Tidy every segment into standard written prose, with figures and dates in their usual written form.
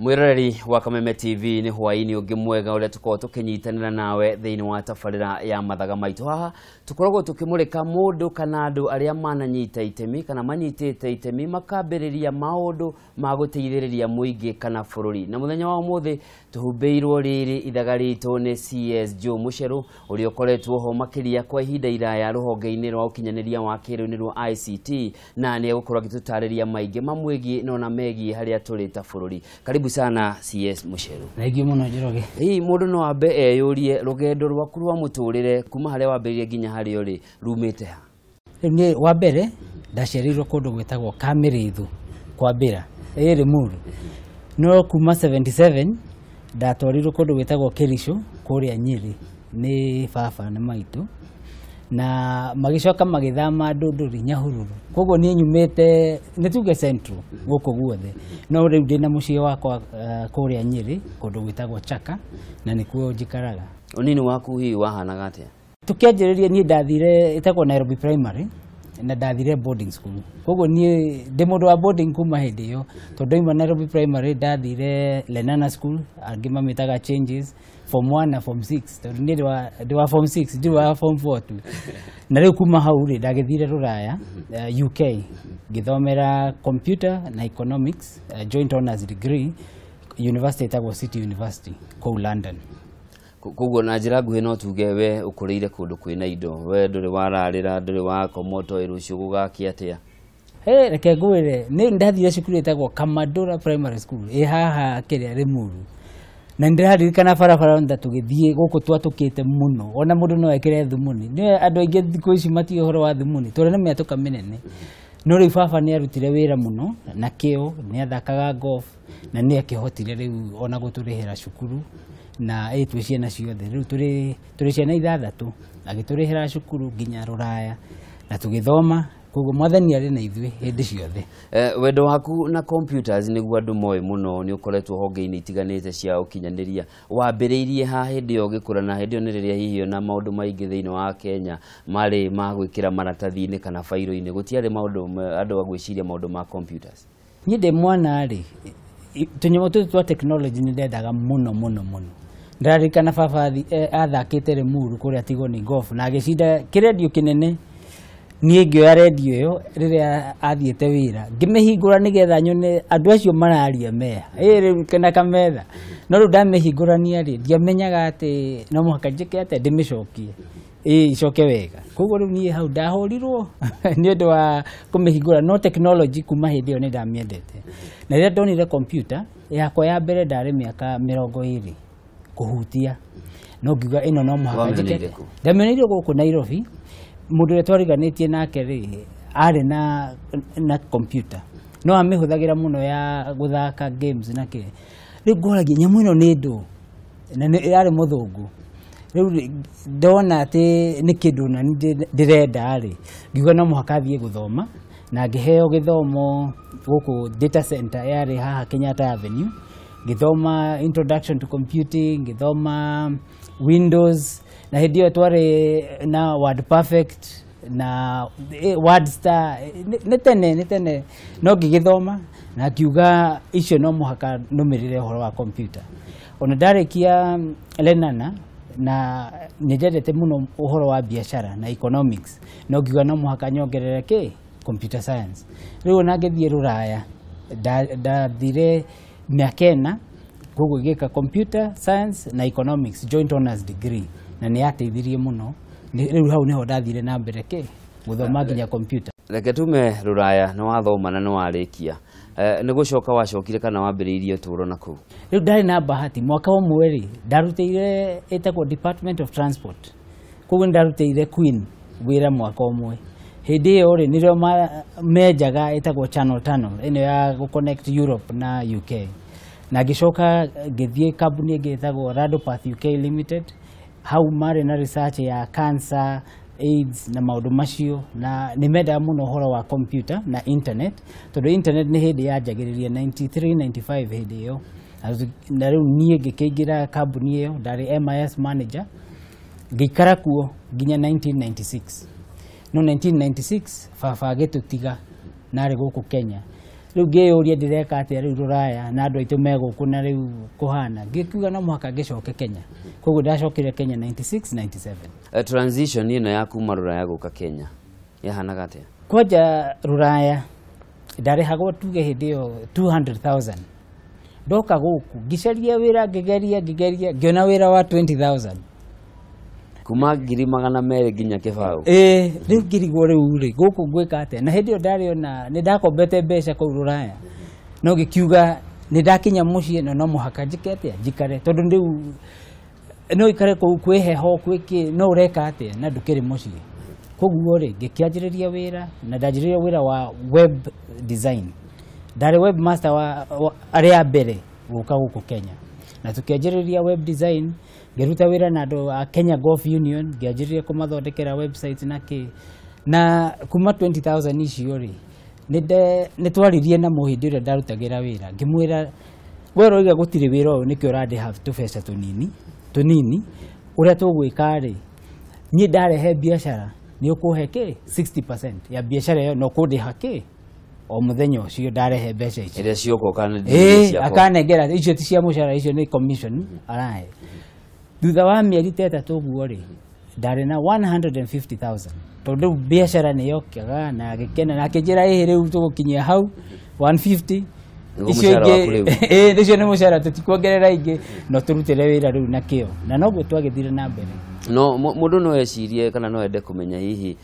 Mwiroreri wa Kameme TV, nĩ hwaĩ-inĩ ũngĩ mwega ũrĩa tũkoragwo tũkĩnyitanĩra nawe thĩinĩ wa tabarĩra ya Mathaga Maitũ. Haha tũkoragwo tũkĩmũrĩka mũndũ kana andũ arĩa mananyita itemi kana manyitĩte itemi makambĩrĩria maũndũ ma gũteithĩrĩria mũingĩ kana bũrũri. Na mũthenya wa ũmũthĩ tũhumbĩirwo rĩrĩ ithaga ritũ nĩ CS Joe Mucheru, ũrĩa ũkoretwo ho makĩria kwa ihinda iraya rũhonge-inĩ rwa ũkinyanĩria wa kĩrĩu nĩruo ICT, na nĩ egũkorwo agĩtũtarĩria maingĩ mamwĩgiĩ na ona megiĩ harĩa tũrĩ ta bũrũri. Karibu sana, CS Mucheru. Thengiũ mũno, Njoroge. Hihi mũndũ no ambe eyũrie, rũgendo rwaku rwa mũtũrĩre kuma harĩa wambĩrĩrie nginya harĩa ũrĩ rumĩte ha? Rĩu niĩ wa mbere ndaciarĩirwo kũndũ gwĩtagwo Kamĩrĩthũ kwambĩra ĩ Limuru, no kuma 77 ndatwarirwo kũndũ gwĩtagwo Kericho kũrĩa Nyĩrĩ nĩ baba na maitũ, na magĩcoka magĩthama Ndũndũri, Nyahururu. Koguo niĩ nyumĩte, nĩ tuge, Central gũkũ guothe, no rĩu ndĩna mũciĩ wakwa kũrĩa Nyĩrĩ kũndũ gwĩtagwo Chaka, na nĩkuo njikaraga. Ũnini waku hihi wahanaga atĩa? Tukianjĩrĩria, niĩ ndathire ĩtagwo Nairobi Primary na ndathire boarding school. Koguo niĩ ndĩ mũndũ wa boarding kuma hĩndĩ ĩyo, tondũ ndauma Nairobi Primary ndathire Lenana School, angĩ mamĩtaga Changes, form 1 na form 6, tondũ niĩ ndĩ wa form 6, ndirĩ wa form 4 tu. Na rĩu kuma hau rĩ, ndagĩthire rũraya, UK, ngĩthomera computer na economics, joint honors degree, university ĩtagwo City University kũu London. Koguo na njĩra nguhĩ no tuge we ũkũrĩire kũndũ kwĩna indo, we ndũrĩ wararĩra, ndũrĩ wakoma ũtoĩ rũciũ gũgakĩa atĩa? Hey, reke ngwĩre, nĩ ndathire cukuru ĩtagwo Kamadura Primary School ĩ haha kĩrĩa Limuru, na nĩ ndĩraririkana barabara nda tũgĩthiĩ gũkũ twatũkĩte mũno, ona mũndũ no ekĩre thumuni. Nĩ andũ aingĩ thikũ ici matiũĩ ũhoro wa thumuni, twarĩ na mĩatũka mĩnene. No rĩu baba nĩ arutire wĩra mũno na kĩo, nĩ athakaga golf na nĩ akĩhotire rĩu ona gũtũrĩhĩra cukuru na ĩ twĩ ciana ciothe. Rĩu tũrĩ ciana ithathatũ, agĩtũrĩhĩra cukuru nginya rũraya na tũgĩthoma. Koguo Mwathani arĩ na ithuĩ hĩndĩ ciothe. Wendo waku na computers nĩguo andũ moĩ mũno, nĩ ũkoretwo honge-inĩ itiganĩte cia ũkinyanĩria. Wambĩrĩirie ha hĩndĩ ĩyo ũgĩkũra, na hĩndĩ ĩyo nĩ rĩrĩa hihi ona maũndũ maingĩ thĩinĩ wa Kenya marĩ ma gwĩkĩra maratathi-inĩ kana bairo-inĩ, gũtiarĩ maũndũ andũ a gwĩciria maũndũ ma computers? Niĩ ndĩ mwana rĩ, tũnyamũ tũtũ twa technology nĩ ndendaga mũno mũno mũno. Ndĩraririkana baba athakĩte Limuru kũrĩa Tigoni Golf na agĩcinda kĩrendio kĩnene. Niĩ ngĩoya rendio ĩyo rĩrĩa athiĩte wĩra, ngĩmĩhingũra nĩgetha nyone andũ acio mararia meha ĩ rĩu na kametha. No rĩu ndamĩhingũrania rĩ, ndiamenyaga atĩ no mũhaka njĩke atĩa, ndĩmĩcokie ĩ icoke wega. Koguo rĩu niĩ hau ndahũrirwo nĩ ũndũ wa kũmĩhingũra. No technology kuma hĩndĩ ĩyo nĩ ndamĩendete, na rĩrĩa ndonire computer yakwa ya mbere ndarĩ mĩaka 20 kũhutia, no ngiuga ĩno no mũhaka njĩke. Wamĩoneire kũ? Ndamĩoneire gũkũ Nairobi. Mũndũ ũrĩa twariganĩtie nake rĩ, arĩ na computer, no amĩhũthagĩra mũno ya gũthaka games na kĩ. Rĩu ngoragia, nyamũ ĩno nĩ ndũ? Na nĩ yarĩ mũthũngũ. Rĩu rĩ, ndona atĩ nĩ kĩndũ na niĩ ndĩrenda rĩ, ngiuga no mũhaka thiĩ gũthoma, na ngĩheo gĩthomo gũkũ data center yarĩ haha Kenyatta Avenue. Ngĩthoma introduction to computing, ngĩthoma Windows, na hĩndĩ ĩyo twarĩ na Word Perfect na WordStar. Nĩ tene no ngĩgĩthoma na ngiuga icio no mũhaka nũmĩrĩre ũhoro wa computer. Ona ndarĩkia Lenana, na nĩ ndendete mũno ũhoro wa biacara na economics, no ngiuga no mũhaka nyongerere kĩ computer science. Rĩu ona ngĩthiĩ rũraya, ndathire mĩaka 4, koguo ngĩka computer science na economics joint honors degree, na nĩ yateithirie mũno. Rĩu hau nĩho ndathire na mbere kĩ gũthoma nginya computer. Reke tume rũraya, nĩ wathoma na nĩ warĩkia. Nĩ gũcoka wacokire kana wambĩrĩirie ũtũũro na kũu? Rĩu ndarĩ na bahati, mwaka ũmwe rĩ, ndarutĩire ĩtagwo Department of Transport. Koguo nĩ ndarutĩire Queen wĩra mwaka ũmwe. Hĩndĩ ĩyo rĩ, nĩrĩo menjaga ĩtagwo Channel Tunnel ĩno ya gũ connect Europe na UK, na ngĩcoka ngĩthiĩ kambuni ĩngĩ ĩtagwo Radopath UK Limited. Hau marĩ na research ya cancer, AIDS na maũndũ macio, na nĩ mendaga mũno ũhoro wa computer na internet, tondũ internet nĩ hĩndĩ yanjagĩrĩria 93 95 hĩndĩ ĩyo. Na rĩu niĩ ngĩkĩingĩra kambuni ĩyo, ndarĩ MIS manager, ngĩikara kuo nginya 1996. No 1996 baba agĩtũtiga, narĩ gũkũ Kenya. Rĩu ngĩyũria ndĩreka atĩa rĩu rũraya na andũ aitũ me gũkũ na rĩu kũhana, ngĩkiuga no mũhaka ngĩcoke Kenya. Koguo ndacokire Kenya 96 97. Transition ĩno ya kuma rũraya gũka Kenya yahanaga atĩa? Kwanja rũraya ndarĩhagwo tuge hĩndĩ ĩyo 200,000. Ndoka gũkũ ngĩcaria wĩra, ngĩgeria ngĩgeria ngĩona wĩra wa 20,000. Kuma 200,000 nginya 0. Ĩĩ, rĩu ngĩrigwo rĩu rĩ gũkũ ngwĩka atĩa, na hĩndĩ ĩyo ndarĩ ona nĩ ndakombete mbeca kũu rũraya, no ngĩkiuga nĩ ndakinya mũciĩ na no mũhaka njĩke atĩa, njikare, tondũ rĩu no ikare kũu kwĩ heho kwĩ kĩ, no ũreka atĩa na ndũkĩrĩ mũciĩ. Koguo rĩ ngĩkĩanjĩrĩria wĩra, na ndanjĩrĩria wĩra wa web design. Ndarĩ webmaster wa arĩa a mbere gũka gũkũ Kenya, na tũkĩanjĩrĩria web design. Ngĩruta wĩra na andũ a Kenya Golf Union, ngĩanjĩrĩria kũmathondekera website na kĩ. Na kuma 20,000 icio rĩ nĩ twaririe na mũhĩndĩ ũrĩa ndarutagĩra wĩra, ngĩmwĩra we ũroiga gũtirĩ wĩra ũyũ nĩkĩo ũrandĩha tũbeca tũnini tũnini, ũrĩa tũgwĩka rĩ niĩ ndarehe biacara nĩ ũkũhe kĩ 60% ya biacara ĩyo na ũkũndĩha kĩ o mũthenya ũcio ndarehe mbeca icio ĩrĩa cioka ũkanenderia ciakwa. Akanengera icio ti cia mũcara, icio nĩ commission arahe. Thutha wa mĩeri ta ĩtatũ ũguo rĩ ndarĩ na 150,000, tondũ rĩu biacara nĩ yokaga na agĩkena na akĩnjĩra ĩhĩ rĩu tũgũkinyia hau 150. Nĩguo Icio mũcara waku ingĩ rĩu. Ĩĩ, icio nĩ mũcara, tũtikuongerera ingĩ, no tũrutĩre wĩra rĩu na kĩo, na noguo twagĩthire na mbere. No mũndũ no ecirie kana no ende kũmenya hihi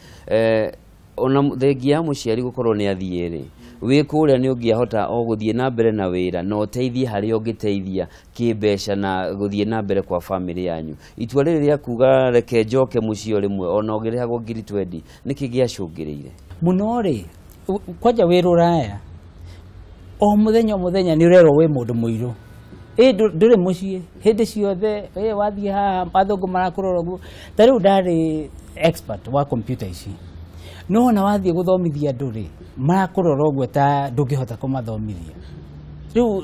ona thengia ya mũciari gũkorwo nĩ athiĩ rĩ, wĩ kũrĩa nĩ ũngĩahota o gũthiĩ na mbere na wĩra na ũteithie harĩa ũngĩteithia kĩmbeca na gũthiĩ na mbere kwa bamĩrĩ yanyu. Itua rĩrĩ rĩa kuga reke njoke mũciĩ o rĩmwe ona ũngĩrĩhagwo 20,000 nĩkĩ gĩacũngĩrĩire? Mũno rĩ kwanja wĩ rũraya o mũthenya o mũthenya nĩ ũrerwo wĩ mũndũ mũirũ, ĩ ndũrĩ mũciĩ hĩndĩ ciothe, ĩ wathiĩ haha athũngũ marakũrora ũguo. Ta rĩu ndarĩ expert wa computer ici, no ona wathiĩ gũthomithia andũ rĩ marakũrora ũguo ta ndũngĩhota kũmathomithia. Rĩu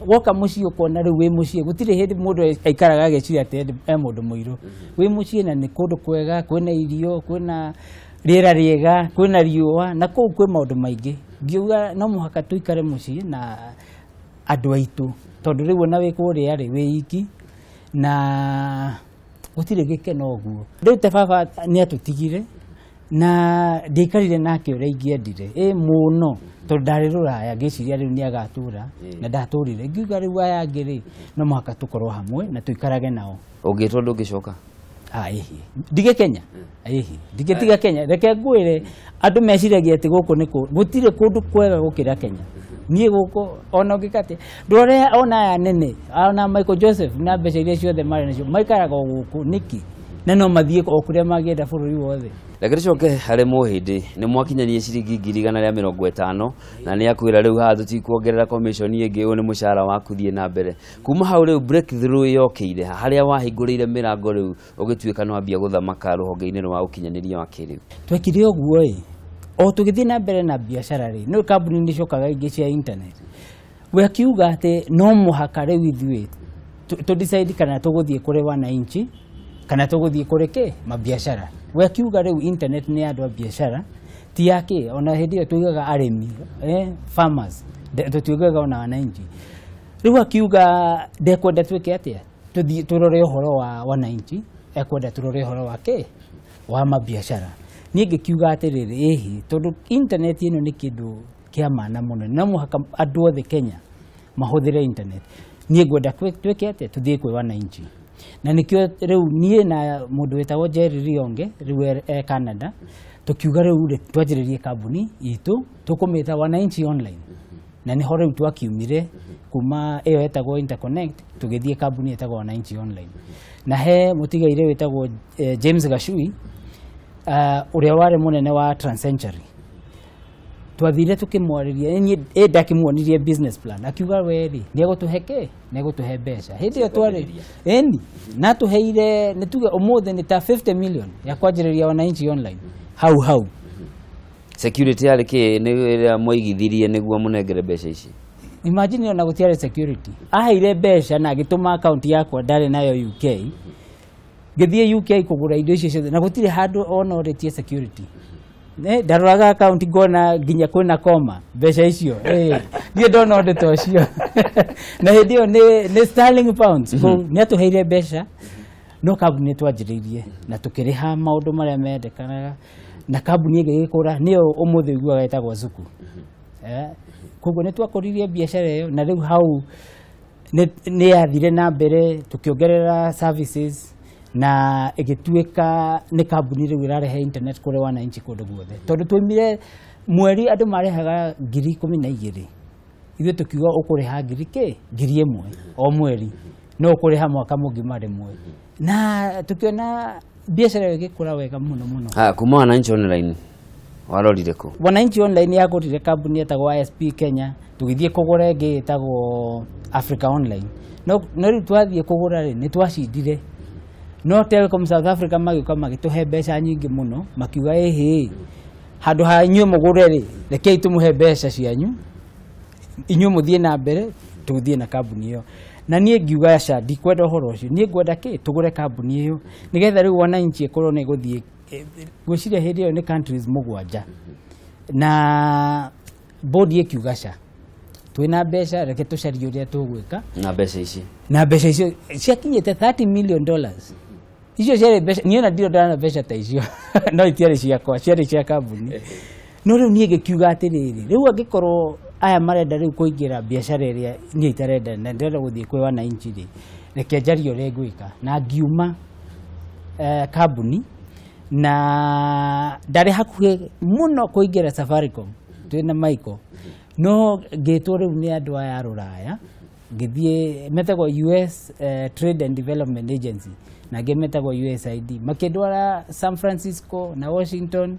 woka mũciĩ ũkona rĩu wĩ mũciĩ gũtirĩ hĩndĩ mũndũ aikaraga agĩciria atĩ e mũndũ mũirũ. Wĩ mũciĩ na nĩ kũndũ kwega, kwĩna irio, kwĩna rĩera rĩega, kwĩna riũa, na kũu kwĩ maũndũ maingĩ. Ngiuga no mũhaka tũikare mũciĩ na andũ aitũ, tondũ rĩu ona wĩ kũrĩa rĩ wĩ iki na gũtirĩ gĩkeno ũguo. Rĩu ta baba nĩ atũtigire na ndiaikarire nake ũrĩa ingĩendire ĩ mũno, tondũ ndarĩ rũraya ngĩciria rĩu nĩ agatũra na ndatũrire. Ngiuga rĩu aya angĩ rĩ no mũhaka tũkorwo hamwe na tũikarage nao. Ũngĩtwo ndũngĩcoka? Ĩhĩ ndige Kenya, ĩhĩ ndingĩtiga Kenya. Reke ngwĩre andũ meciragia atĩ gũkũ nĩ gũtirĩ kũndũ kwega gũkĩra Kenya. Niĩ gũkũ ona ũngĩka atĩa ndore ona aya nene ona Michael Joseph na mbeca iria ciothe marĩ nacio maikaraga o gũkũ nĩkĩ, na no mathiĩ o kũrĩa mangĩenda bũrũri wothe. Reke tũcoke harĩ mũhĩndĩ, nĩ mwakinyania ciringi 150,000 na nĩ akwĩra rĩu haha tũtikuongerera commission ĩngĩ, ũyũ nĩ mũcara waku thiĩ na mbere. Kuma hau rĩu breakthrough yokĩire ha, harĩa wahingũrĩire mĩrango rĩu ũgĩtuĩka nĩ wambia gũthamaka rũhonge-inĩ rwa ũkinyanĩria wa kĩrĩu. Twekire ũguo ĩ o tũgĩthiĩ na mbere na biacara rĩ, nĩ kambuni nĩ cokaga ingĩ cia internet. We akiuga atĩ no mũhaka rĩu ithuĩ tũ decide kana tũgũthiĩ kũrĩ wananchi kana tũgũthiĩ kũrĩ kĩ mabiacara. We akiuga rĩu internet nĩ andũ a biacara ti ya kĩ, ona hĩndĩ ĩyo tuigaga arĩmi, farmers, tũtiugaga ona wananchi. Rĩu akiuga ndekwenda twĩke atĩa, tũthiĩ tũrore ũhoro wa wananchi, ekwenda tũrore ũhoro wa kĩ wa mabiacara. Niĩ ngĩkiuga atĩrĩrĩ, ĩhĩ tondũ internet ĩno nĩ kĩndũ kĩa maana mũno, no mũhaka andũ othe Kenya mahũthĩre internet. Niĩ ngwenda twĩke atĩa, tũthiĩ kwĩ wananchi. Na nĩkĩo rĩu niĩ na mũndũ wĩtagwo Jerry Rionge rĩu e Canada, tũkiuga rĩu rĩ twanjĩrĩrie kambuni itũ tũkũmĩta Wananchi Online. Na nĩho rĩu twakiumire kuma ĩyo ĩtagwo Interconnect tũgĩthiĩ kambuni ĩtagwo Wananchi Online. Na he mũtigaire wĩtagwo James Gachui, ũrĩa warĩ mũnene wa Transcentury. Twathire tukimwarĩria, niĩ ndakĩmuonirie business plan, akiuga we rĩ nĩ egũtũhe kĩ, nĩ egũtũhe mbeca. Hĩndĩ ĩyo twarĩ ĩni na tũheire, nĩ tuge ũmũthĩ nĩ ta 50 million ya kwanjĩrĩria Wananchi Online hau hau. Security yarĩ kĩ, nĩ ĩrĩa mwaigithirie nĩguo mũnengere mbeca ici? Imagine ona gũtiarĩ security. Aheire mbeca na agĩtũma account yakwa ndarĩ nayo UK, ngĩthiĩ UK kũgũra indo icio ciothe na gũtirĩ handũ ona ũrĩtie security. Ndaroraga account ngona nginya kwĩna koma mbeca icio. Niĩ ndona ũndũ ta ũcio. Na hĩndĩ ĩyo nĩ sterling pounds. Nĩ atũheire mbeca no kambuni twanjĩrĩirie na tũkĩrĩha maũndũ marĩa mendekanaga na kambuni ĩgĩgĩkũra nĩyo ũmũthĩ ũiguaga ĩtagwo Zuku. Koguo nĩ twakũririe biacara ĩyo na rĩu hau nĩ yathire na mbere tũkĩongerera services na ĩgĩtuĩka nĩ kambuni rĩu ĩrarehe internet kũrĩ wananchi kũndũ guothe tondũ twaumire mweri andũ marehaga 12,000 ithuĩ tũkiuga ũkũrĩha 1,000 o mweri no ũkũrĩha mwaka mũgima rĩmwe na tũkĩona biacara ĩyo ĩgĩkũra wega mũno mũno. Ha, kuma Wananchi Online warorire kũ? Wananchi Online yagũrire kambuni ĩtagwo ISP Kenya tũgĩthiĩ kũgũra ĩngĩ ĩtagwo Africa Online no rĩu twathiĩ kũgũra rĩ nĩ twacindire no Telcom South Africa magĩũka magĩtũhe mbeca nyingĩ mũno makiuga ĩhĩ handũ ha inyuĩ mũgũre rĩ rekei tũmũhe mbeca cianyu inyuĩ mũthiĩ na mbere tũthiĩ na kambuni ĩyo na niĩ ngiuga aca ndikwenda ũhoro ũcio niĩ ngwenda kĩ tũgũre kambuni ĩyo nĩgetha rĩu wananchi ĩkorwo nĩ ĩgũthiĩ ngwĩciria hĩndĩ ĩyo nĩ countries 7 na bodi ĩkiuga ca twĩna mbeca reke tũcarie ũrĩa tũgwĩka na mbeca ici na mbeca icio ciakinyĩte $30 million icio ciarĩ mbeca niĩ ona ndirĩ ndona mbeca ta icio no itiarĩ ciakwa ciarĩ cia kambuni no rĩu niĩ ngĩkiuga atĩrĩrĩ rĩu angĩkorwo aya marenda rĩu kũingĩra biacara ĩrĩa niĩ itarenda na ndĩrenda gũthiĩ kwĩ wananchi rĩ reke njarie ũrĩa ngwĩka na ngiuma kambuni na ndarĩ hakuhĩ mũno kũingĩra Safaricom twĩna Michael no ngĩtwo rĩu nĩ andũ aya a rũraya ngĩthiĩ metagwo US Trade and Development Agency na angĩ metagwo USAID makĩndwara San Francisco na Washington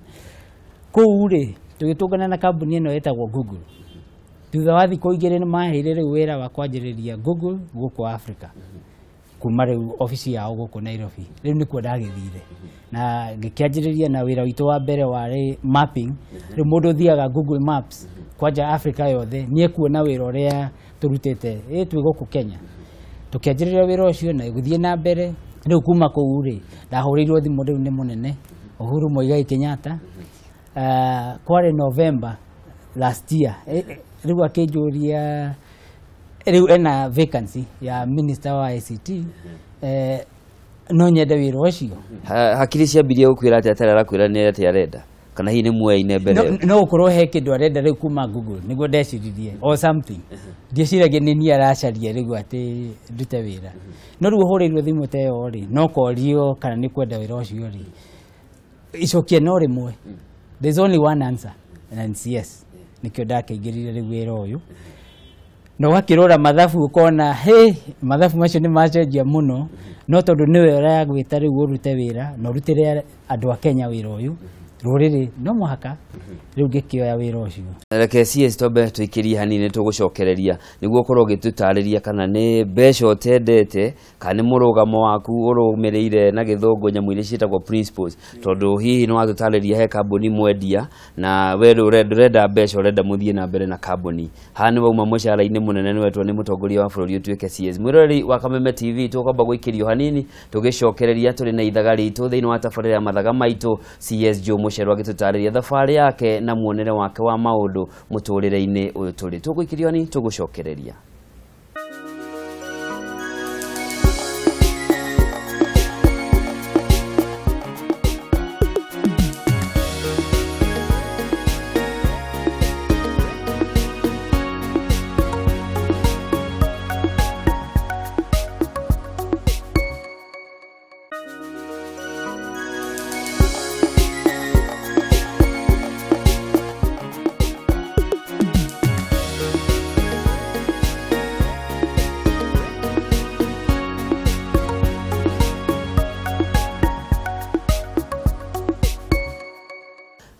kũu rĩ tũgĩtũngana na kambuni ĩno ĩtagwo Google thutha wa thikũ igĩrĩ nĩ maheire rĩu wĩra wa kwanjĩrĩria Google gũkũ Africa kuma rĩu obici yao gũkũ Nairobi rĩu nĩkuo ndagĩthire na ngĩkĩanjĩrĩria na wĩra witũ wa mbere warĩ mapping rĩu mũndũ ũthiaga Google Maps kwanja Africa yothe nĩ ekuona wĩra ũrĩa tũrutĩte twĩ gũkũ Kenya tũkĩanjĩrĩria wĩra ũcio na gũthiĩ na mbere rĩu kuma kũu rĩ ndahũrĩirwo thimũ rĩu nĩ mũnene Uhuru Muigai Kenyatta kwarĩ November last year rĩu akĩnjũria rĩu ena vacancy ya minister wa ICT no nyende wĩra ũcio. Hakiri ciambirie gũkwĩra atĩa atarĩ arakwĩra nĩ atĩa arenda kana hihi nĩ muoyaine mbere ĩyo? No gũkorwo he kĩndũ arenda rĩu kuma Google nĩguo ndeciririe or something ndieciragia nĩ niĩ aracaria rĩu atĩ ndute wĩra no rĩu ũhũrĩirwo thimũ ta ĩyo rĩ no korio kana nĩ kwenda wĩra ũcio rĩ icokia no rĩmwe there's only one answer and it's yes nĩkĩo ndakĩingĩrire rĩu wĩra ũyũ na ũgakĩrora mathabu ũkona he mathabu macio nĩ macenjia mũno no tondũ nĩwe ũragwĩta rĩu ũrute wĩra na ũrutĩre andũ a Kenya wĩra ũyũ rũrĩrĩ no mũhaka rĩu ngĩkĩoya wĩra ũcio. Reke CS twambe tũikĩrie hanini tũgũcokereria nĩguo ũkorwo ũgĩtũtarĩria kana nĩ mbeca ũtendete kana nĩ mũrũgamo waku ũrũmĩrĩire na gĩthũngũ nyamũ iria ciĩtagwo principles tondũ hihi nĩ watũtarĩria he kambuni mwendia na we ndũrenda mbeca ũrenda mũthiĩ na mbere na kambuni haha nĩ wauma mũcara-inĩ mũnene nĩ wetwo nĩ mũtongoria wa bũrũri ũtuĩke CS. Mwĩroreri wa Kameme TV tũkwamba gũikĩrio hanini tũgĩcokereria tũrĩ na ithaga ritũ thĩinĩ wa tabarĩra ya mathaga maitũ CS Joe Mucheru agĩtũtarĩria thabarĩ yake na muonere wake wa maũndũ mũtũrĩre-inĩ ũyũ tũrĩ tũgũikĩrio ni tũgũcokereria.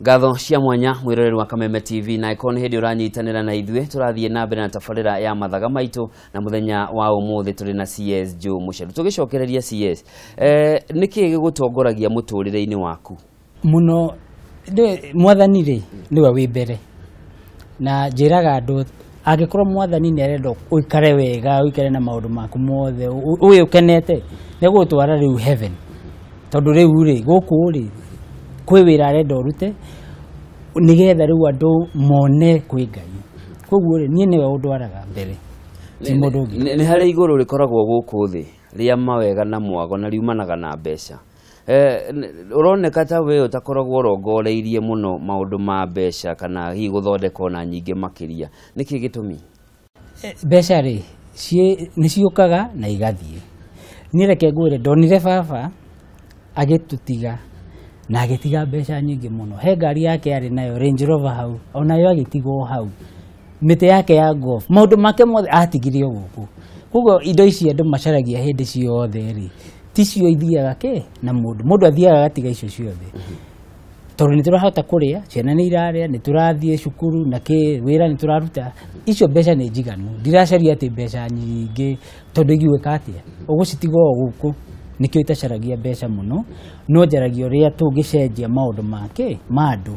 Ngatho cia mwanya mwiroreri wa Kameme TV na ĩkorwo nĩ hĩndĩ ũranyitanĩra na ithuĩ tũrathiĩ na mbere na tabarĩra ya mathaga maitũ na mũthenya wa ũmũthĩ tũrĩ na CS Joe Mucheru tũgĩcokereria CS nĩkĩ gĩgũtongoragia mũtũrĩre-inĩ waku mũno? Mwathani rĩ nĩwe wĩ mbere na njĩraga andũ angĩkorwo mwathani nĩ arenda ũikare wega ũikare na maũndũ maku mothe ũyũ ũkenete nĩegũgũtwara rĩu heaven tondũ rĩu rĩ gũkũ rĩ kwĩ wĩra arenda ũrute Nĩgetha rĩu andũ mone kwĩ Ngai. Koguo rĩ, niĩ nĩwe ũndwaraga mbere, ti mũndũ ũngĩ. Nĩ harĩ igũrũ rĩkoragwo gũkũ thĩ rĩa mawega na mwago na riumanaga na mbeca. Ũroneka ta we ũtakoragwo ũrongoreirie mũno maũndũ ma mbeca kana hihi gũthondeka ona nyingĩ makĩria, nĩkĩ gĩtũmi? Mbeca rĩ, nĩ ciũkaga na igathiĩ. Niĩ reke ngwĩre, ndonire baba agĩtũtiga na agĩtiga mbeca nyingĩ mũno. He ngari yake yarĩ nayo Range Rover hau, onayo agĩtigwo hau. Mĩtĩ yake ya golf, maũndũ make mothe atigire o gũkũ. Koguo indo ici andũ macaragia hĩndĩ ciothe rĩ, ticio ithiaga kĩ na mũndũ. Mũndũ athiaga agatiga icio ciothe. Tondũ nĩ tũrahota kũrĩa, ciana nĩ irarĩa, nĩ tũrathiĩ cukuru na kĩ, wĩra nĩ tũraruta. Icio mbeca nĩ njiganu. Ndiracaria atĩ mbeca nyingĩ tondũ ingĩgwĩka atĩa? Ũgũcitiga o gũkũ. Nĩkĩo itacaragia mbeca mũno, no njaragia ũrĩa tũngĩcenjia maũndũ make ma andũ.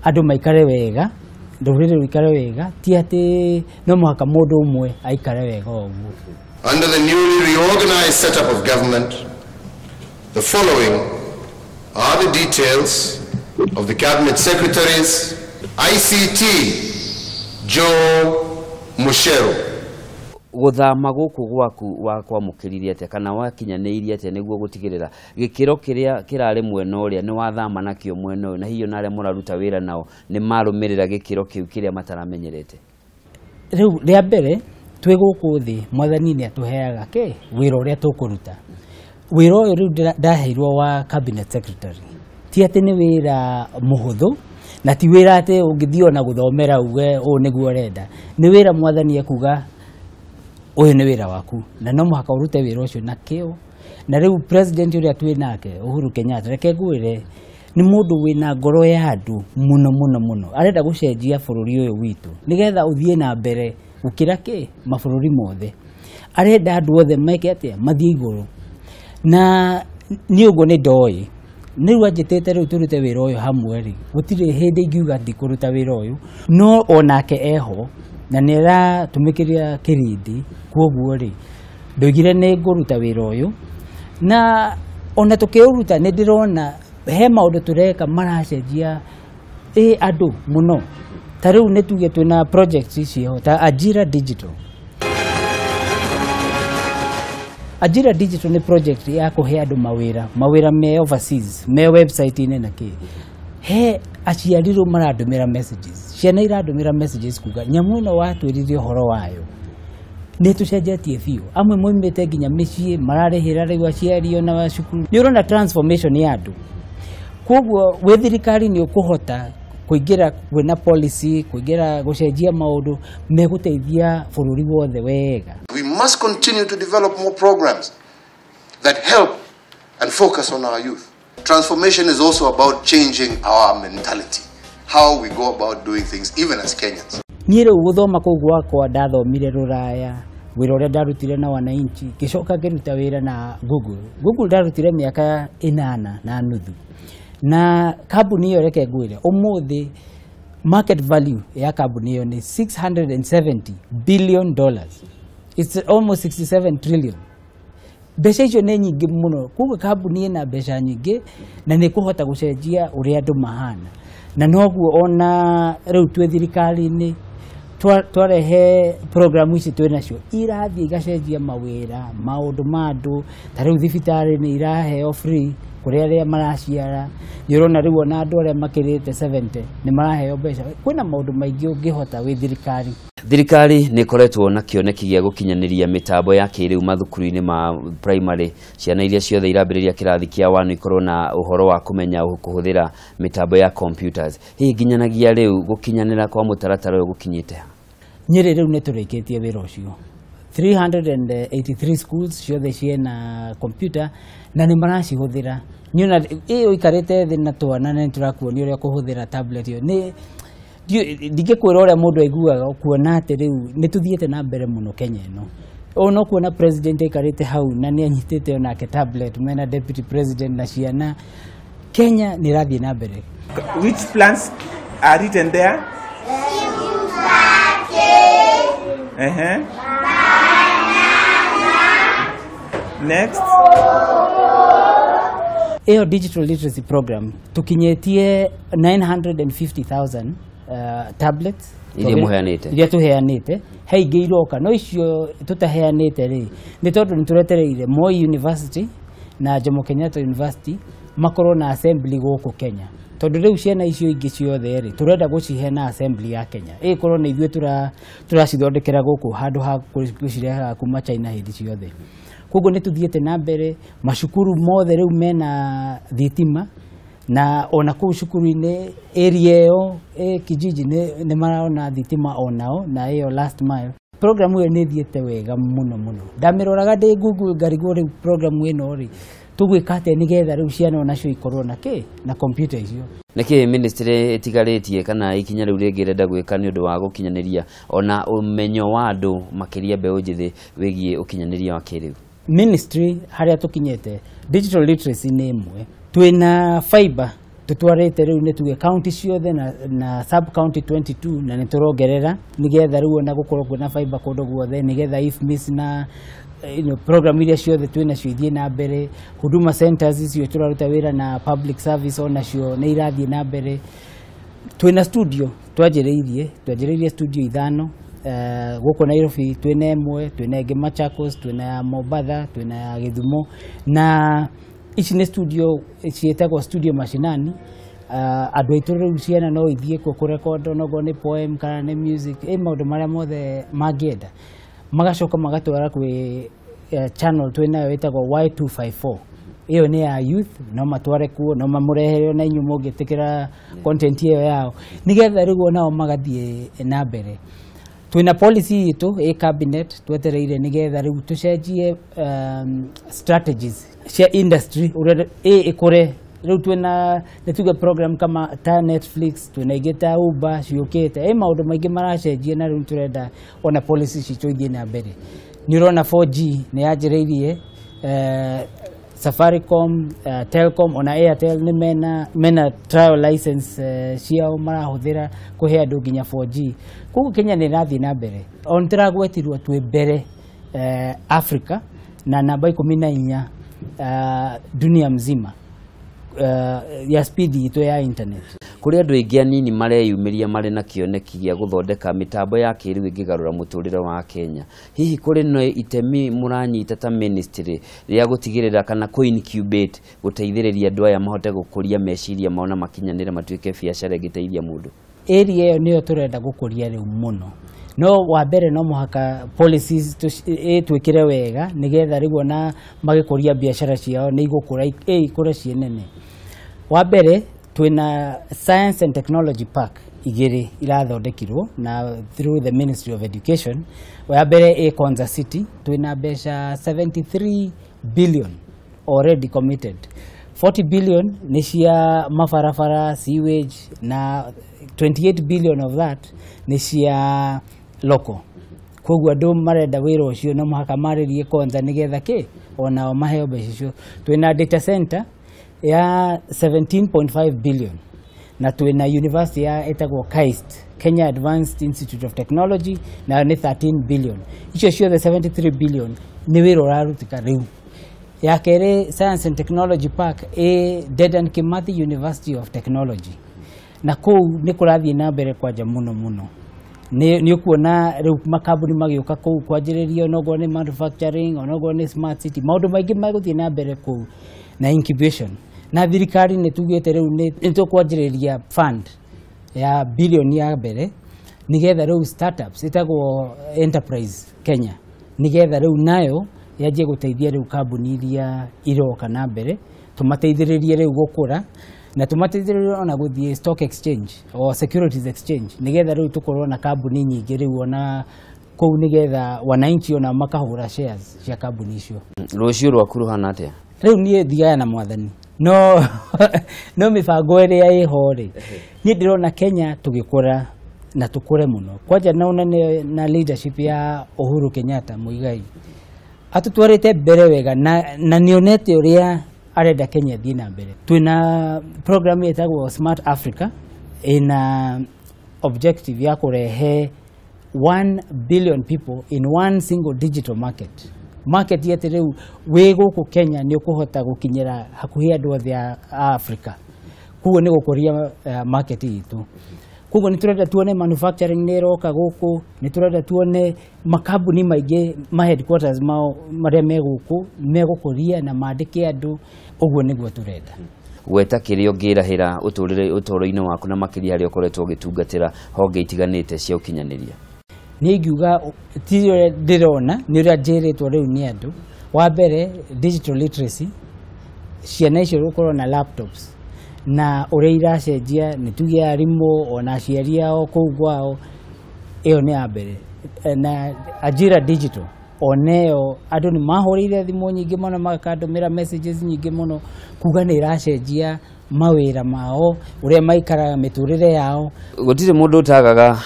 Andũ maikare wega, rũrĩrĩ rũikare wega, ti atĩ no mũhaka mũndũ ũmwe aikare wega o ũguo. Under the newly reorganized setup of government, the following are the details of the cabinet secretaries. ICT, Joe Mucheru. Gũthama gũkũ gwaku wakwamũkĩrire atĩa kana wakinyanĩirie atĩa nĩguo gũtigĩrĩra gĩkĩro kĩrĩa kĩrarĩ mwena ũrĩa nĩ wathama nakĩo mwena ũyũ, na hihi ona arĩa mũraruta wĩra nao nĩ marũmĩrĩra gĩkĩro kĩu kĩrĩa mataramenyerete? Rĩu rĩa mbere twĩ gũkũ thĩ, mwathani nĩ atũheaga kĩ wĩra ũrĩa tũkũruta. Wĩra ũyũ rĩu ndaheirwo wa cabinet secretary, ti atĩ nĩ wĩra mũhũthũ na ti wĩra atĩ ũngĩthiĩ ona gũthomera uge ũũ nĩguo ũrenda. Nĩ wĩra mwathani ekuga ũyũ nĩ wĩra waku na no mũhaka ũrute wĩra ũcio na kĩo. Na rĩu president ũrĩa twĩ nake Uhuru Kenyatta, reke ngwĩre, nĩ mũndũ wĩna ngoro ya andũ mũno mũno mũno. Arenda gũcenjia bũrũri ũyũ witũ nĩgetha ũthiĩ na mbere gũkĩra kĩ mabũrũri mothe. Arenda andũ othe meke atĩa, mathiĩ igũrũ. Na niĩ ũguo nĩ ndoĩ. Rĩu anjĩtĩte rĩu tũrute wĩra ũyũ hamwe rĩ, gũtirĩ hĩndĩ ingiuga ndikũruta wĩra ũyũ, no onake eho na nĩ aratũmĩkĩria kĩrindi. Koguo rĩ, ndoigire nĩ ngũruta wĩra ũyũ, na ona tũkĩũruta nĩ ndĩrona he maũndũ tũreka maracenjia andũ mũno. Ta rĩu nĩ tuge twĩna projects icio ta Ajira Digital. Ajira Digital nĩ project ya kũhe andũ mawĩra, mawĩra me overseas, me website-inĩ na kĩ. He aciari rĩu marandũmĩra messages, ciana irandũmĩra messages kuga nyamũ ĩno watwĩrire ũhoro wayo nĩ tũcenjetie biũ. Amwe moimĩte nginya mĩciĩ mararĩhĩra rĩu aciari ona cukuru. Nĩ ũrona transformation ya andũ. Koguo wĩ thirikari nĩ ũkũhota kũingĩra kwĩna policy, kũingĩra gũcenjia maũndũ megũteithia bũrũri wothe wega. We must continue to develop more programs that help and focus on our youth. Transformation is also about changing our mentality, how we go about doing things, even as Kenyans. Niĩ rĩu gũthoma kũu gwakwa ndathomire rũraya, wĩra ũrĩa ndarutire na wananchi, ngĩcoka ngĩruta wĩra na Google. Google ndarutire mĩaka 8.5. Na kambuni ĩyo reke ngwĩre, ũmũthĩ market value ya kambuni ĩyo nĩ $670 billion. It's almost 67 trillion. Mbeca icio nĩ nyingĩ mũno. Koguo kambuni ĩna mbeca nyingĩ na nĩ kũhota gũcenjia ũrĩa andũ mahana. Na noguo ona rĩu twĩ thirikari-inĩ twarehe programu ici twĩ nacio irathiĩ igacenjia mawĩra, maũndũ ma andũ. Ta rĩu thibitarĩ nĩ iraheo free kũrĩ arĩa maraciara. Nĩ ũrona rĩu ona andũ arĩa makĩrĩte 70 nĩ maraheo mbeca. Kwĩna maũndũ maingĩ ũngĩhota wĩ thirikari. Thirikari nĩ ĩkoretwo na kĩoneki gĩa gũkinyanĩria mĩtambo ya kĩrĩu mathukuru-inĩ ma primary. Ciana iria ciothe irambĩrĩria kĩrathi kĩa 1 ikorwo na ũhoro wa kũmenya kũhũthĩra mĩtambo ya computers. Hihi nginyanagia rĩu gũkinyanĩra kwa mũtaratara ũyũ gũkinyĩte ha? Nyĩrĩ rĩu nĩ tũrĩkĩtie wĩra ũcio. 383 schools ciothe ciĩna computer na nĩ maracihũthĩra. Niĩ ona ĩ ũikarĩte thĩ na twana na nĩ tũrakuonia ũrĩa kũhũthĩra tablet ĩyo. Nĩ ndingĩkwĩra ũrĩa mũndũ aiguaga kuona atĩ rĩu nĩ tũthiĩte na mbere mũno Kenya ĩno. Ũũ no kuona president aikarĩte hau na nĩ anyitĩte onake tablet mena deputy president na ciana. Kenya nĩ ĩrathiĩ na mbere. Which plants are written there? Uh-huh. Next. Ĩyo digital literacy program tũkinyĩtie 950,000 tablets. Iria mũheanĩte. Iria tũheanĩte. He ingĩ iroka, no icio tũtaheanĩte rĩ, nĩ tondũ nĩ tũretereire Moi University na Jomo Kenyatta University makorwo na assembly gũkũ Kenya, tondũ rĩu ciana icio ingĩ ciothe rĩ, tũrenda gũcihe na assembly ya Kenya, ĩkorwo nĩ ithuĩ tũracithondekera gũkũ handũ ha gũcirehaga kuma China hĩndĩ ciothe. Koguo nĩ tũthiĩte na mbere, macukuru mothe rĩu mena thitima, na ona kũu cukuru-inĩ area ĩyo ĩ kijiji nĩ marona thitima onao, na ĩyo last mile program ĩyo nĩ ĩthiĩte wega mũno mũno. Ndamĩroraga ndĩ Google ngarigwo rĩu program ĩno rĩ, tũgwĩka atĩa nĩgetha rĩu ciana onacio ikorwo na kĩ, na computer icio. Nĩkĩ ministry ĩtigarĩtie kana ikinya rĩu rĩngĩ ĩrenda gwĩka nĩ ũndũ wa gũkinyanĩria ona ũmenyo wa andũ, makĩria mbeũ njĩthĩ, wĩgiĩ ũkinyanĩria wa kĩrĩu? Ministry harĩa tũkinyĩte, digital literacy nĩ ĩmwe. Twĩna fiber tũtwarĩte rĩu, nĩ tuge county ciothe na sub county 22, na nĩ tũrongerera nĩgetha rĩu ona gũkorwo kwĩna fiber kũndũ guothe, nĩgetha IFMIS na program iria ciothe twĩnacio ithiĩ na mbere. Huduma centers icio tũraruta wĩra na public service onacio nĩ irathiĩ na mbere. Twĩna studio, twanjĩrĩirie studio ithano gũkũ Nairobi, twĩna ĩmwe, twĩna ĩngĩ Machakos, twĩna ya Mombatha, twĩna ya Gĩthumo, na ici nĩ studio ciĩtagwo studio mashinani. Andũ aitũ rĩu ciana no ithiĩ kuo kũrekondo, onokorwo nĩ poem kana nĩ music, ĩ maũndũ marĩa mothe mangĩenda, magacoka magatwara kwĩ channel twĩnayo ĩtagwo Y254. Ĩyo nĩ ya youth, no matware kuo, no mamũrehere ona inyuĩ mũngĩtĩkĩra content ĩyo yao, nĩgetha rĩu onao magathiĩ na mbere. Twĩna policy itũ ĩ cabinet twetereire, nĩgetha rĩu tũcenjie strategies cia industry ũrĩa ĩ ĩkũre. Rĩu twĩna, nĩ tuge, program kama ta Netflix, twĩna ingĩ ta Uber ciũkĩte, ĩ maũndũ maingĩ maracenjia, na rĩu tũrenda ona policy citũ ithiĩ na mbere. Nĩ ũrona 4G nĩ yanjĩrĩirie, Safaricom, Telcom ona Airtel nĩ mena trial license ciao marahũthĩra kũhe andũ nginya 4G. Koguo Kenya nĩ ĩrathiĩ na mbere. O nĩ tũragwetirwo twĩ mbere Africa na namba 14 dunia mzima ya speed itũ ya internet. Kũrĩ andũ aingĩ anini mareyumĩria marĩ na kĩoneki gĩa gũthondeka mĩtambo ya kĩrĩu ĩngĩgarũra mũtũrĩre wa Kenya. Hihi kũrĩ na itemi mũranyita ta ministry rĩa gũtigĩrĩra kana kũ incubate, gũteithĩrĩria andũ aya mahote gũkũria meciria mao na makinyanĩre matuĩke biacara ĩngĩteithia mũndũ? Area ĩyo nĩyo tũrenda gũkũria rĩu mũno, no wa mbere no mũhaka policies ĩtwĩkĩre wega, nĩgetha rĩu ona magĩkũria biacara ciao nĩ igũkũra, ikũre ciĩ nene. Wa mbere twĩna Science and Technology Park igĩrĩ irathondekirwo na through the Ministry of Education. Wa mbere ĩ Konza City, twĩna mbeca 73 billion already committed. 40 billion nĩ cia mabarabara, sewage, na 28 billion of that nĩ cia local. Koguo andũ marenda wĩra ũcio no mũhaka marĩrie Konza nĩgetha kĩ onao maheo mbeca icio. Twĩna data center ya 17.5 billion, na twĩna university ya ĩtagwo KAIST, Kenya Advanced Institute of Technology, nayo nĩ 13 billion. Icio ciothe 73 billion nĩ wĩra ũrarutĩka rĩu. Ya kerĩ, Science and Technology Park ĩ Dedan Kimathi University of Technology, na kũu nĩ kũrathiĩ na mbere kwanja mũno mũno. Nĩ ũkuona rĩu makambuni magĩũka kũu kwanjĩrĩria, onokorwo nĩ manufacturing, onokorwo nĩ smart city, maũndũ maingĩ magũthiĩ na mbere kũu na incubation. Na thirikari nĩ tugĩte rĩu nĩ tũkwanjĩrĩria fund ya bilioni ya mbere, nĩgetha rĩu startups ĩtagwo Enterprise Kenya, nĩgetha rĩu nayo yanjie gũteithia rĩu kambuni iria iroka na mbere, tũmateithĩrĩrie rĩu gũkũra na tũmateithĩrĩrie ona gũthiĩ stock exchange or securities exchange, nĩgetha rĩu tũkorwo na kambuni nyingĩ rĩu ona kũu, nĩgetha wananchi ona makahũra shares cia kambuni icio. Rũciũ rwaku rũhana atĩa? Rĩu niĩ thiaga na mwathani, no mĩbango ĩrĩa ĩho rĩ, niĩ ndĩrona Kenya tũgĩkũra na tũkũre mũno, kwanja na ũnene na leadership ya Uhuru Kenyatta Muigai atũtwarĩte mbere wega, na nĩonete ũrĩa arenda Kenya ĩthiĩ na mbere. Twĩna program ĩtagwo Smart Africa, ĩna objective ya kũrehe 1 billion people in one single digital market. Market atĩ rĩu wĩ gũkũ Kenya nĩ ũkũhota gũkinyĩra hakuhĩ andũ othe a Africa. Koguo nĩ gũkũria market itũ. Koguo nĩ tũrenda tuone manufacturing nĩ ĩroka gũkũ, nĩ tũrenda tuone makambuni maingĩ ma headquarters mao marĩa me gũkũ megũkũria na mandĩke andũ. Ũguo nĩguo tũrenda. Gweta kĩrĩa ũngĩrahĩra ũtũũro-inĩ waku na makĩria harĩa ũkoretwo ũgĩtungatĩra honge itiganĩte cia ũkinyanĩria. Niĩ ingiuga ti ũrĩa ndĩrona, nĩ ũrĩa njĩrĩtwo rĩu nĩ andũ. Wa mbere, digital literacy, ciana icio gũkorwo na laptops na ũrĩa iracenjia, nĩ tuge arimũ ona aciari ao kũu kwao, ĩyo nĩ ya mbere. Na Ajira Digital ona ĩyo andũ nĩ mahũrĩire thimũ nyingĩ mũno, makandũmĩra messages nyingĩ mũno kuga nĩ ĩracenjia mawĩra mao, ũrĩa maikaraga, mĩtũrĩre yao. Gũtirĩ mũndũ ũtagaga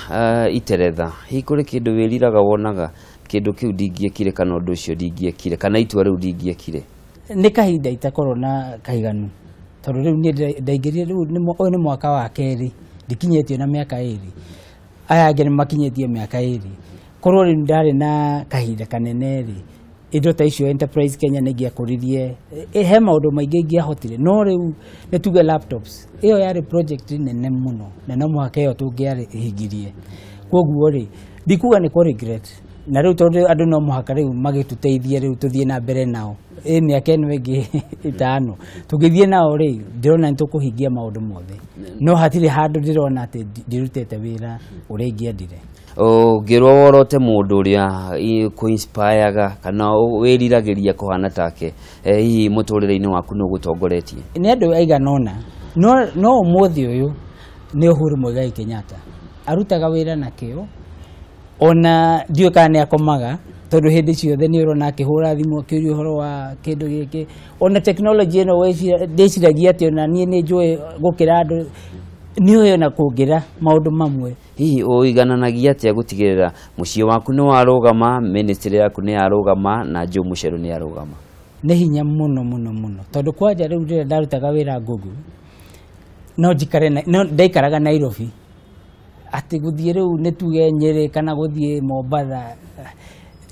iteretha. Hihi kũrĩ kĩndũ wĩriraga wonaga kĩndũ kĩu ndingĩekire kana ũndũ ũcio ndingĩekire kana itua rĩu ndingĩekire? Nĩ kahinda itakorwo na kaiganu, tondũ rĩu niĩ ndaingĩrire rĩu ũyũ nĩ mwaka wa kerĩ, ndikinyĩtio na mĩaka 2, aya angĩ nĩ makinyĩtie mĩaka 2. Korwo rĩu ndarĩ na kahinda kanene rĩ, indo ta icio Enterprise Kenya nĩ ingĩakũririe, he maũndũ maingĩ ingĩahotire. No rĩu nĩ tuge laptops ĩyo yarĩ project nene mũno na no mũhaka ĩyo tũngĩahingirie. Koguo rĩ, ndikuga nĩ kũ regret, na rĩu tondũ andũ no mũhaka rĩu magĩtũteithie rĩu tũthiĩ na mbere nao ĩ mĩaka ĩno ĩngĩ 5 tũngĩthiĩ nao rĩ, ndĩrona nĩ tũkũhingia maũndũ mothe, no hatirĩ handũ ndĩrona atĩ ndirutĩte wĩra ũrĩa ingĩendire. Ũngĩrwo worote mũndũ ũrĩa kũ-inspireaga kana wĩriragĩria kũhana take, hihi mũtũrĩre-inĩ waku nĩ ũgũtongoretie? Nĩ andũ aigana ũna, no ũmũthĩ ũyũ nĩ Uhuru Muigai Kenyatta. Arutaga wĩra na kĩo, ona ndiũĩ kana nĩ akomaga, tondũ hĩndĩ ciothe nĩ ũrona akĩhũra thimũ akĩũria ũhoro wa kĩndũ gĩkĩ. Ona tekinoronjĩ ĩno ndĩciragia atĩ ona niĩ nĩ njũĩ gũkĩra andũ, nĩ ũĩ ona kũngĩra maũndũ mamwe. Hihi ũigananagia atĩa gũtigĩrĩra mũciĩ waku nĩ warũgama, ministry yaku nĩ yarũgama na Joe Mucheru nĩ yarũgama? Nĩ hinya mũno mũno mũno, tondũ kwanja rĩu rĩrĩa ndarutaga wĩra Google, no njikare no ndaikaraga Nairobi, atĩ gũthiĩ rĩu nĩ tuge Nyĩrĩ kana gũthiĩ Mombatha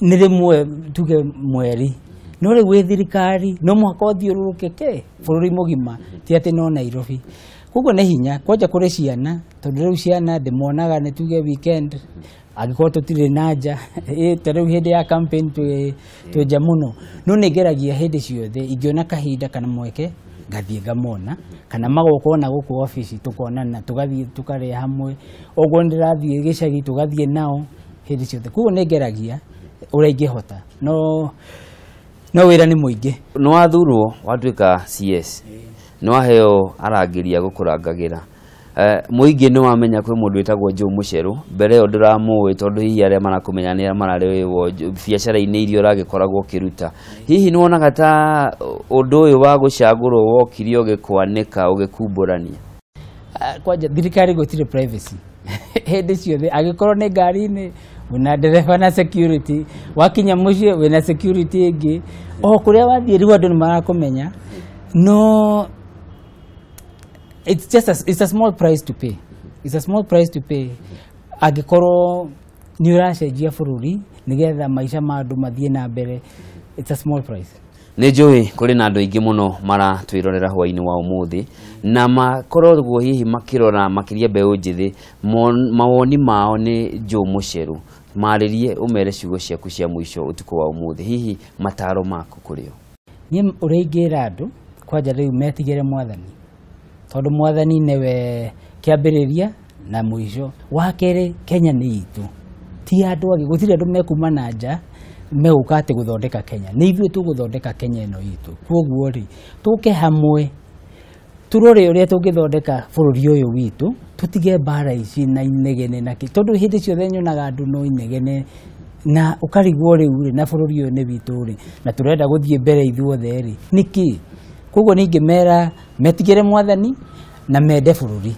nĩ rĩmwe tuge mweri, no rĩu wĩ thirikari no mũhaka ũthiũrũrũke ke bũrũri mũgima, ti atĩ no Nairobi. Koguo nĩ hinya kwanja kũrĩ ciana, tondũ rĩu ciana ndĩmonaga nĩ tuge weekend angĩkorwo tũtirĩ na nja, ta rĩu hĩndĩ ya campaign twĩ nja mũno, no nĩ ngeragia hĩndĩ ciothe ingĩona kahinda kana mweke ngathiĩ ngamona, kana magoka ona gũkũ obici tũkonana, tũgathiĩ tũkarĩa hamwe, ũguo ndĩrathiĩ gĩcagi tũgathiĩ nao hĩndĩ ciothe. Koguo nĩ ngeragia ũrĩa ingĩhota, no wĩra nĩ mũingĩ. Nĩ wathurwo watuĩka CS, nĩ waheo arangĩri a gũkũrangagĩra. Mũingĩ nĩ wamenya kwĩ mũndũ wĩtagwo Joe Mucheru, mbere ĩyo ndũramũĩ tondũ hihi arĩa marakũmenya nĩ arĩa mararĩ biacara-inĩ iria ũragĩkoragwo ũkĩruta. Hihi nĩ wonaga ta ũndũ ũyũ wa gũcagũrwo wokire ũgĩkwanĩka ũgĩkumbũrania? Kwanja thirikari gũtirĩ privacy hĩndĩ ciothe, angĩkorwo nĩ ngari-inĩ wĩna ndereba na security, wakinya mũciĩ wĩna security ĩngĩ, o kũrĩa wathiĩ rĩu andũ nĩ marakũmenya. No it's just it's a small price to pay. It's a small price to pay. Angĩkorwo nĩ ũracenjia bũrũri nĩgetha maica ma andũ mathiĩ na mbere, it's a small price. Nĩ njũĩ kũrĩ na andũ aingĩ mũno maratwĩrorera hwaĩ-inĩ wa ũmũthĩ na makoragwo hihi makĩrora makĩria mbeũ njĩthĩ, mawoni mao nĩ Joe Mucheru. Marĩrie ũmere ciugo ciaku cia mũico ũtukũ wa ũmũthĩ, hihi mataro maku kũrĩ o? Niĩ ũrĩa ingĩra andũ kwanja rĩu metigĩre mwathani, tondũ mwathani nĩwe kĩambĩrĩria na mũico. Wa kerĩ, Kenya nĩ itũ, ti andũ angĩ, gũtirĩ andũ mekuma na nja megũka atĩ gũthondeka Kenya, nĩ ithuĩ tũgũthondeka Kenya ĩno itũ. Koguo rĩ, tũke hamwe tũrore ũrĩa tũngĩthondeka bũrũri ũyũ witũ, tũtige mbara ici na inegene na kĩ, tondũ hĩndĩ ciothe nyonaga andũ no inegene na ũkarigwo rĩu rĩ, na bũrũri ũyũ nĩ witũ rĩ, na tũrenda gũthiĩ mbere ithuothe rĩ, nĩkĩ? Koguo ningĩmera metigĩre mwathani na mende bũrũri,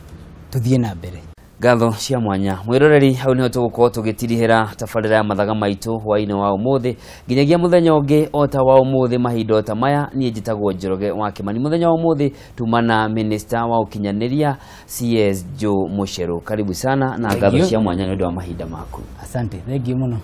tũthiĩ na mbere. Ngatho cia mwanya mwiroreri, hau niho tũgũkorwo tũgĩtirihĩra tabarĩra ya mathaga maitũ hwaĩ-inĩ wa ũmũthĩ nginyagia mũthenya ũngĩ o ta wa ũmũthĩ mahinda o ta maya. Niĩ njĩtagwo Njoroge wa Kĩmani. Mũthenya wa ũmũthĩ tuma na Minister wa ũkinyanĩria CS Joe Mucheru. Karibu sana na ngatho cia mwanya nĩ ũndũ wa mahinda maku. Asante, thank you mũno.